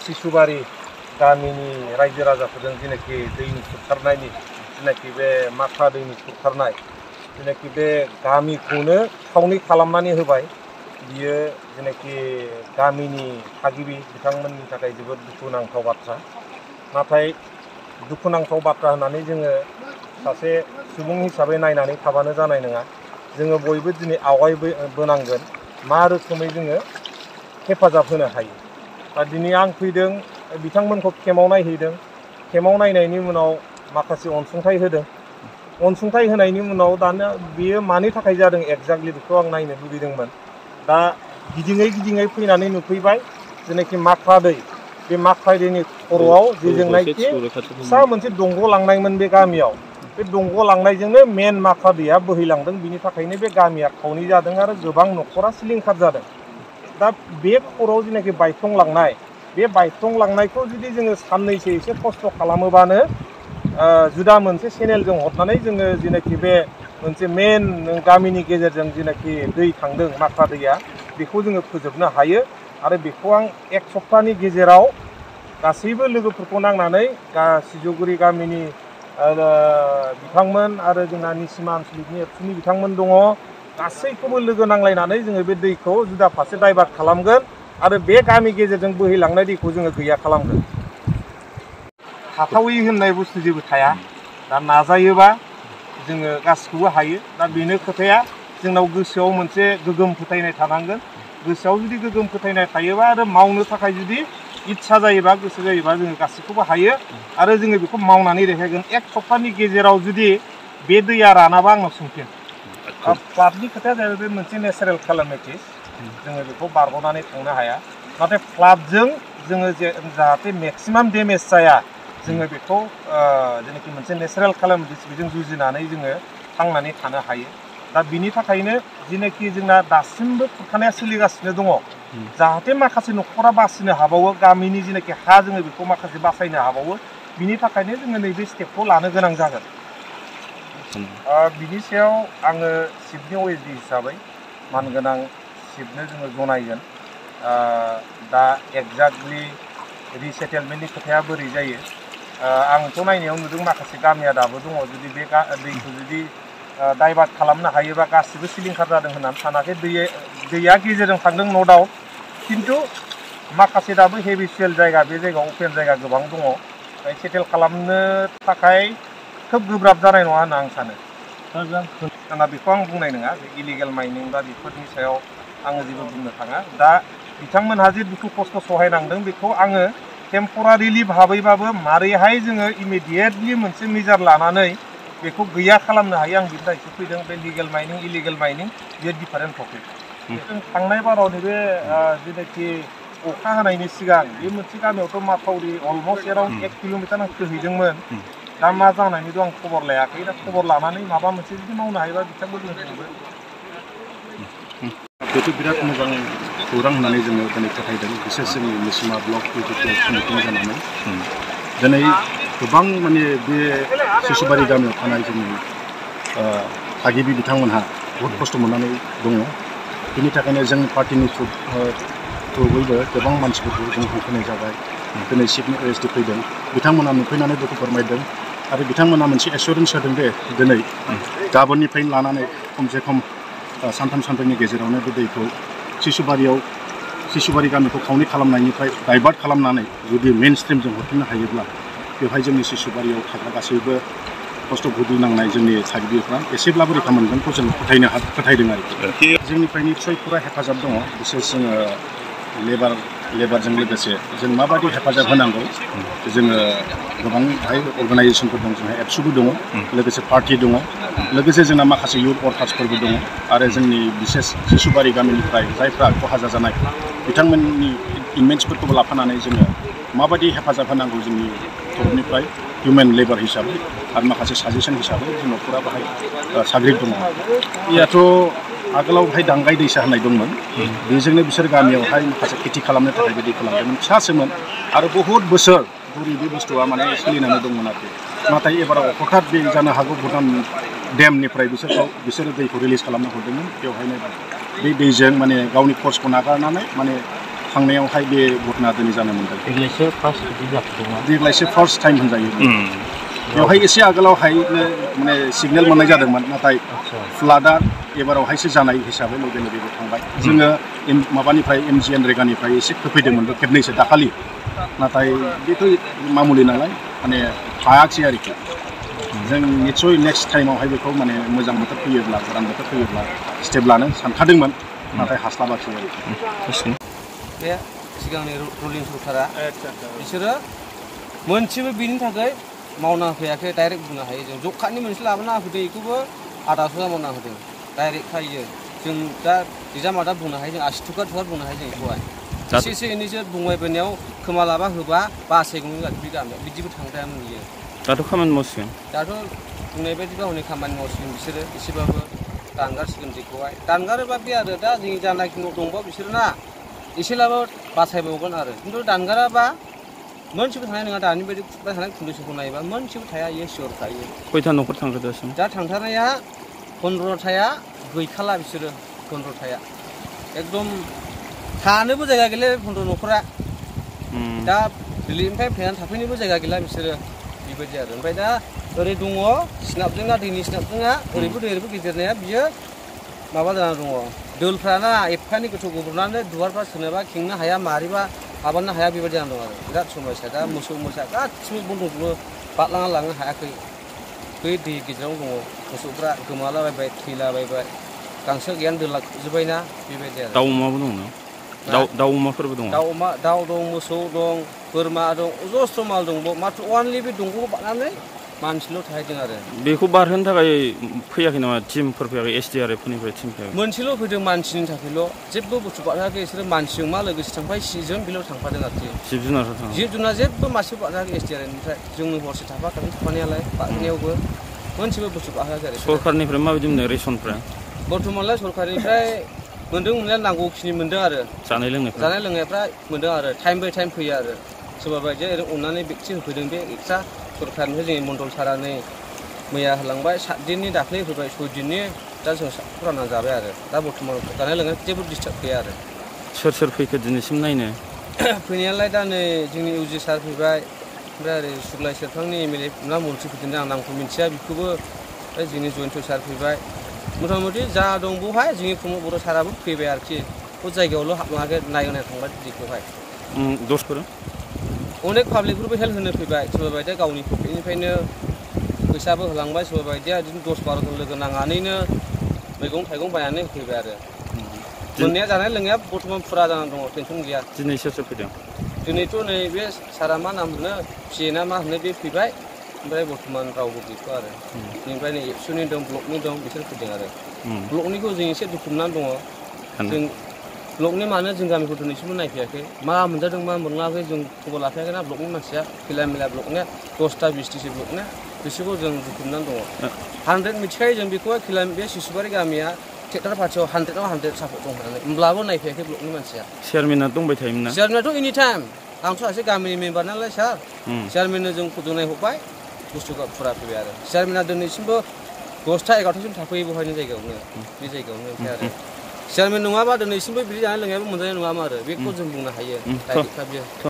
सिसुबारि गामिनि रायजो राजाफोरजों जेनाखि दैनि खुरखारनायनि जेनाखि बे माखा दैनि खुरखारनाय जेनाखि बे गामिखौनो खावनै खालामनानै होबाय बियो जेनाखि गामिनि थागिबि बिथांमोननि थाखाय जोबोद दुखुनांथाव बाथ्रा। नाथाय दुखुनांथाव बाथ्रा होननानै जोङो सासे सुबुं हिसाबै नायनानै थाबानो जानाय नङा। जोङो बयबो दिनै आवगायबोनांगोन मा रोखोमै जोङो हेफाजाब होनो हायो। दिनै आं फैदों बिथांमोनखौ केम्पआव नायहैदों। केम्पआव नायनायनि उनाव माखासे अनसुंथाइ होदों। अनसुंथाइ होनायनि उनाव दाना बेयो मानि थाखाय जादों एक्जाक्टलि बेखौ आं नायनो लुबैदोंमोन। दा गिदिङै फैनानै नुफैबाय जेनाखि माख्रा दै बे माख्रा दैनि खर'आव जेजोंनाखि फिसा मोनसे दंग' लांनायमोन बे गामियाव बे दंग' लांनायजोंनो मेन माख्रा दैया बोहैलांदों। बिनि थाखायनो बे गामिया खावनै जादों आरो गोबां न'खरा सिलिंखार जादों। दा बे खर'आव जेनाखि बायफ्लंलांनाय बे बायफ्लंलांनायखौ जुदि जोङो साननैसो एसे खस्थ' खालामोबानो जुदा मोनसे चेनेलजों हरनानै जोङो जेनाखि बे मोनसे मेन गामिनि गेजेरजों जेनाखि दै थांदों माख्रा दैया बेखौ जोङो फोजोबनो हायो। आरो बेखौ आं एक सप्ताहनि गेजेराव गासैबो लोगोफोरखौ नांनानै सिजौगुरि गामिनि बिथांमोन आरो जोंना निसिमा आनसलिकनि एबसुनि बिथांमोन दङ। गासैखौबो लोगो नांलायनानै जोङो बे दैखौ जुदा फारसे डाइभार्ट खालामगोन आरो बे गामि गेजेरजों बोहैलांनाय दैखौ जोङो गैया खालामगोन। हाथावै होननाय बुस्थु जेबो थाया। दा नाजायोबा जोङो गासिखौबो हायो। दा बेनो खोथाया जोंनाव गोसोआव मोनसे गोगोम फोथायनाय थानांगोन। गोसोआव जुदि गोगोम फोथायनाय थायोबा आरो मावनो थाखाय जुदि इच्छा जायोबा गोसो जायोबा जोङो गासिखौबो हायो आरो जोङो बेखौ मावनानै देखायगोन। एक सप्ताहनि गेजेराव जुदि बे दैया रानाबा आंनाव सोंफिन। फ्लाडनि खोथाया जाहैबाय बे मोनसे नेचारेल केलामिटि। जोङो बेखौ बारग'नानै थांनो हाया। नाथाय फ्लाडजों जोङो जाहाथे मेक्सिमाम डेमेज जाया जोङो बेखौ जेनाखि मोनसे नेचारेल केलामिटिस बेजों जुजिनानै जोङो थांनानै थानो हायो। दा बिनि थाखायनो जेनाखि जोंना दासिमबो खुरखानाया सोलिगासिनो दङ जाहाथे माखासे न'खरा बासिनो हाबावो गामिनि जेनाखि हा जोङो बेखौ माखासे बासायनो हाबावो। बिनि थाखायनो जोङो नैबे स्टेपखौ लानो गोनां जागोन। बिनि सायाव आङो चिफनि अएसडि हिसाबै मानगोनां चिफनो जोङो जनायगोन। दा एक्जाक्टलि रिसेटेलमेन्टनि खोथाया बोरै जायो आंथ' नायनायाव नुदों माखासे गामिया दाबो दङ। जुदि बे दैखौ जुदि डाइभार्ट खालामनो हायोबा गासिबो सिलिंखार जादों होननानै सानाखै। दैया गेजेरजों थांदों न' डाउट, खिन्थु माखासे दाबो हेबिसुवेल जायगा बे जायगायाव अपेन जायगा गोबां दङ। सेटेल खालामनो थाखाय खोब गोब्राब जानाय नङा होनना आं सानो। दा बेखौ आं बुंनाय नङा जे इलिगेल माइनिं बा बेफोरनि सायाव आङो जेबो बुंनो थाङा। दा बिथांमोनहा जे दुखु खस्थ' सहायनांदों बेखौ आङो टेम्परारिलि भाबैबाबो मारैहाय जोङो इमिडियेटलि मोनसे मेजार लानानै बेखौ गैया खालामनो हायो आं बिनि थाखायसो फैदों। बे लिगेल माइनिं इलिगेल माइनिं बेयो डिफारेन्ट टपिक। जों थांनाय बाराव नैबे जेनाखि अखा हानायनि सिगां बे मोनसे गामियावथ' माथावरि अलमस्ट एराउन्ड 1 किल'मिटार आं खोहैदोंमोन। दा मा जानायनि दं आं खबर लायाखै। दा खबर लानानै माबा मोनसे जुदि मावनो हायोबा बिथांमोनजों बुंगोन। बेथ' बिराद मोजां खौरां होननानै जोङो दिनै फोथायदों। बिसेस जोंनि निसिमा ब्लक मिटिं जानानै दिनै गोबां माने बे सिसुबारि गामियाव थानाय जोंनि थागिबि बिथांमोनहा बहुद खस्थ' मोननानै दङ। बिनि थाखायनो जोंनि पार्टिनि थ्रुयैबो गोबां मानसिफोरखौ जों हांख्रायनाय जाबाय। दिनै चिफनि अएसडि फैदों, बिथांमोना नुफैनानै दुखु फोरमायदों आरो बिथांमोना मोनसे एसुरेन्स होदों दे दिनै गाबोननिफ्रायनो लानानै खमसे खम सानथाम सानब्रैनि गेजेरावनो बे दैखौ सिसुबारि गामिखौ खावनै खालामनायनिफ्राय डाइभार्ट खालामनानै जुदि मेन स्ट्रिमजों हरफिननो हायोब्ला बेवहाय जोंनि सिसुबारियाव थाग्रा गासैबो खस्थ' भुगिनांनाय जोंनि थागिबिफ्रा एसेब्लाबो रैखा मोनगोनखौ जों फोथायदों आरोखि। जोंनिफ्राय निस्सय फुरा हेफाजाब दङ। बिसेस जोङो लेबारजों लोगोसे जों माबायदि हेफाजाब होनांगौ जोङो गोबां बेहाय अर्गानाइजेसनफोर दं। जोंहा एबसुबो दङ, लोगोसे पार्टि दङ, लोगोसे जोंना माखासे इयुथ वार्कार्सफोरबो दङ आरो जोंनि बिसेस सिसुबारि गामिनिफ्राय जायफ्रा खहा जाजानाय बिथांमोननि इमेन्सफोरखौबो लाफानानै जोङो माबायदि हेफाजाब होनांगौ जोंनि तरफनिफ्राय हिउमेन लेबार हिसाबै आरो माखासे साजेसन हिसाबै जोंनाव फुरा बाहाय साग्रिद दङ। बेयाथ' आगोलाव बाहाय दांगाय दैसा होननाय दंमोन। बेजोंनो बिसोर गामियावहाय माखासे खेथि खालामनो थाखाय बे दैखौ लांदोंमोन। फिसासोमोन आरो बहुद बोसोर धरि बे बुस्थुआ माने सोलिनानै दंमोन आरोखि। नाथाय एबाराव हठात बे जानो हागौ भुटान डेमनिफ्राय बिसोरो दैखौ रिलिज खालामना हरदोंमोन बेवहायनो बे दैजों माने गावनि कर्सखौ नागारनानै माने थांनायावहाय बे घटना दिनै जानो मोनदों देग्लायसो फार्स्ट टाइम होनजायो बेवहाय एसे आगोलावहाय माने सिगनेल मोननाय जादोंमोन नाथाय फ्लाडआ एबारावहायसो जानाय हिसाबै लोगो लोगो थांबाय जोङो माबानिफ्राय MGN रेगानिफ्राय एसे होफैदोंमोन खेबनैसो दाखालि नाथाय बेथ' मामुलि नालाय माने हायाखिसै आरोखि जों निस्सय नेक्स्ट टाइमावहाय बेखौ माने मोजां बोथोर फैयोब्ला गोरान बोथोर फैयोब्ला स्टेप लानो सानखादोंमोन नाथाय हास्लाबाखै आरोखि बे सिगांनि रुलिं सरकारा बिसोरो मोनसेबो बिनि थाखाय मावना होफैयाखै डाइरेक्ट बुंनो हायो जों जखानि मोनसे लाबोना होफैदों बेखौबो आदाखौ मावना होदों डाइरेक्ट खायो जों दा रिजामा दा बुंनो हायो जों 80 थुका बुंनो हायो जों बेखौहाय एसे एनैसो बुंबायबोनायाव खोमा लाबा होबा बासायगौमोन गासिबो गामियाव बिदिबो थांद्रायामोन बियो दाथ' खामानि मावसिगोन दाथ' बुंनाय बायदिबा हनै खामानि मावसिगोन बिसोरो एसेबाबो दानगारसिगोन दैखौहाय दानगारोबा बे आरो दा जोंनि जानाखि न' दंबा बिसोरो ना एसेब्लाबो बासायबावगोन आरो खिन्थु दानगाराबा मोनसेबो थानाय नङा दानि बायदि खुरबाय थानाय कन्डिसनखौ नायोबा मोनसेबो थाया इयो सियर थायो खयथा न'खर थांखो दासिम दा थांथारनाया 15थाया गैखाला बिसोरो 15थाया एकदम थानोबो जायगा गैला 15 न'खरा दा दिल्लीनिफ्राय फैनानै थाफैनोबो जायगा गैला बिसोरो बेबायदि आरो ओमफ्राय दा ओरै दङ सिनाबजोंना दैनि सिनाबजोंना ओरैबो दै ओरैबो गिदिरनाया बियो माबा जाना दङ दोलफ्राना एफानि गोथौ गोब्राबनानै दुवारफ्रा सोरनोबा खेंनो हाया मारिबा माबानो हाया बेबायदि जाना दं आरो बिराद समस्या दा मोसौ मोसा गासिबो बन्द'खौबो बारलांना लांनो हायाखै बै दै गेजेराव दङ मोसौफ्रा गोमालाबायबाय थैलाबायबाय गांसो गैयानो दोलाजोब्बायना बेबायदि आरो दाउ अमाबो दङ ना दाउ अमाफोरबो दङ दाउ दं मोसौ दं बोरमा दं अजस्र माल दं माथ्र अनलि बे दंग'खौ बारनानै मानसिल' थाहैदों आरो बेखौ बारहोनो थाखाय फैयाखै नामा टिमफोर फैयाखै SDRFफोरनिफ्राय टिम फैयाखै मोनसेल' फैदों मानसिनि थाखायल' जेबो बुस्थु बारहोआखै बिसोरो मानसिजों मा लोगोसे थांफाय सिजों बेल' थांफादों आरोखि जिब जुनारफोर थाङो जिब जुनार जेबो मासेबो बारहोआखै SDRFनिफ्राय जोंनो हरसे थाफानायालाय बारहोनायावबो मोनसेबो बुस्थु बारहोआखै आरो सरकारनिफ्राय माबायदि मोनो रेसनफ्रा बर्थमानलाय सरकारनिफ्राय मोनदों मोननाया नांगौखिनि मोनदों आरो जानाय लोंनायफ्रा मोनदों आरो टाइम बाय टाइम फैयो आरो सोरबा बायदिया ओरैनो अननानै बेक्ति होफैदों बे एक्सट्रा सरकारनिफ्राय जोंनि मण्डल सारानै मैया होलांबाय 7 दिननि दाख्लै होबाय 6 दिननि दा जों फुराना जाबाय आरो दा बर्थमान जानाय लोंनाय जेबो डिस्टार्ब गैया आरो सोर फैखो दिनैसिम नायनो फैनायालाय दा नै जोंनि UG सार फैबाय ओमफ्राय ओरै सुग्लाय सेरफांनि MLA ना मन्थ्रि फैदों आं नामखौ मिन्थिया बेखौबो जोंनि जयन्त सार फैबाय मथा मथि जा दं बेवहाय जोंनि प्रमद बर' साराबो फैबाय आरोखि बे जायगायावल' हाबलाङाखै नायनो थांबाय दैखौहाय दसफोर अनेक पाब्लिकफोरबो हेल्प होनो फैबाय सोरबा बायदिया गावनि पकेटनिफ्रायनो फैसाबो होलांबाय सोरबा बायदिया बिदिनो 10-12 जन लोगो नांनानैनो मैगं थाइगं बायनानै होफैबाय आरो मोननाया जानाय लोंनाया बर्थमान फुरा जानानै दङ टेनसन गैया दिनै सोर फैदों दिनैथ' नै बे सारा मा नाम होनो PA ना मा होनो बे फैबाय ओमफ्राय बर्थमान रावबो गैथ'आ आरो बेनिफ्राय नै एबसुनि दं ब्लकनि दं बिसोर फैदों आरो ब्लकनिखौ जों एसे दुखु मोननानै दङ जों ब्लकनि मानो जों गामिखौ दिनैसिमबो नायफैयाखै मा मोनजादों मा मोनलाङाखै जों खबर लाफैयाखैना ब्लकनि मानसिया खैला मैला ब्लकनिया 10टा 20टिसो ब्लकनिया बिसोरखौ जों दुखु मोननानै दङ 100 मिथिखायो जों बेखौहाय खैला बे सिसुबारि गामिया ट्रेक्टर पार्टियाव 100आव 100 सापर्ट दं होननानै होमब्लाबो नायफैयाखै ब्लकनि मानसिया चेयारमेना दंबाय थायोमोन ना चेयारमेनाथ' एनि टाइम आंथ' सासे गामिनि मेम्बार नालाय सार चेयारमेननो जों नायहरबाय बुस्थुखौ फुरा फैबाय आरो चेयारमेना दिनैसिमबो 10टा 11टासिम थाफैयो बहायनि जायगायावनो बे जायगायावनो ओमफ्राय आरो चेयारमेन नङाबा दिनैसिमबो बिदि जानाय लोंनायाबो मोनजानाय नङामोन आरो बेखौ जों बुंनो हायो